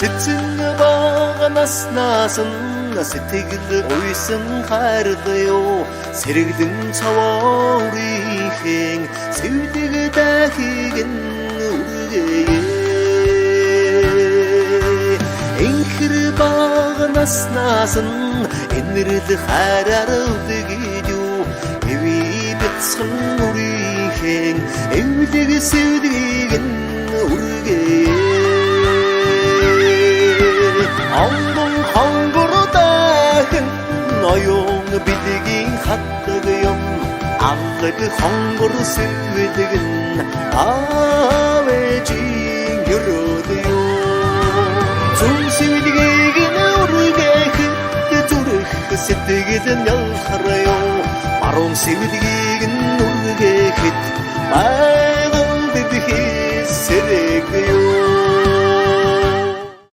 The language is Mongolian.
Сэцэн бага наснаас нь сэтгэл уйсан хайрлаа. Сэргэлэн цавуурийн сэвдэг дахиг нь үргээе. Энхэр бага наснаас нь энэрл хайраар үдгийдүү. Эви бяцхан үрийнхэн эвлэг сэвдгийг нь үргээе. Онгон хонгор дахин оюун бэлгийн хатдаг юм. Алаг хонгор сэвдэг нь аав ээжийн өрөөд юу. Зүн сэвдгийг нь үргээхэд зүрх сэтгэл нь ялхараа. Баруун сэвдгийг нь үргээхэд байгаль дэлхий сэрэг юу.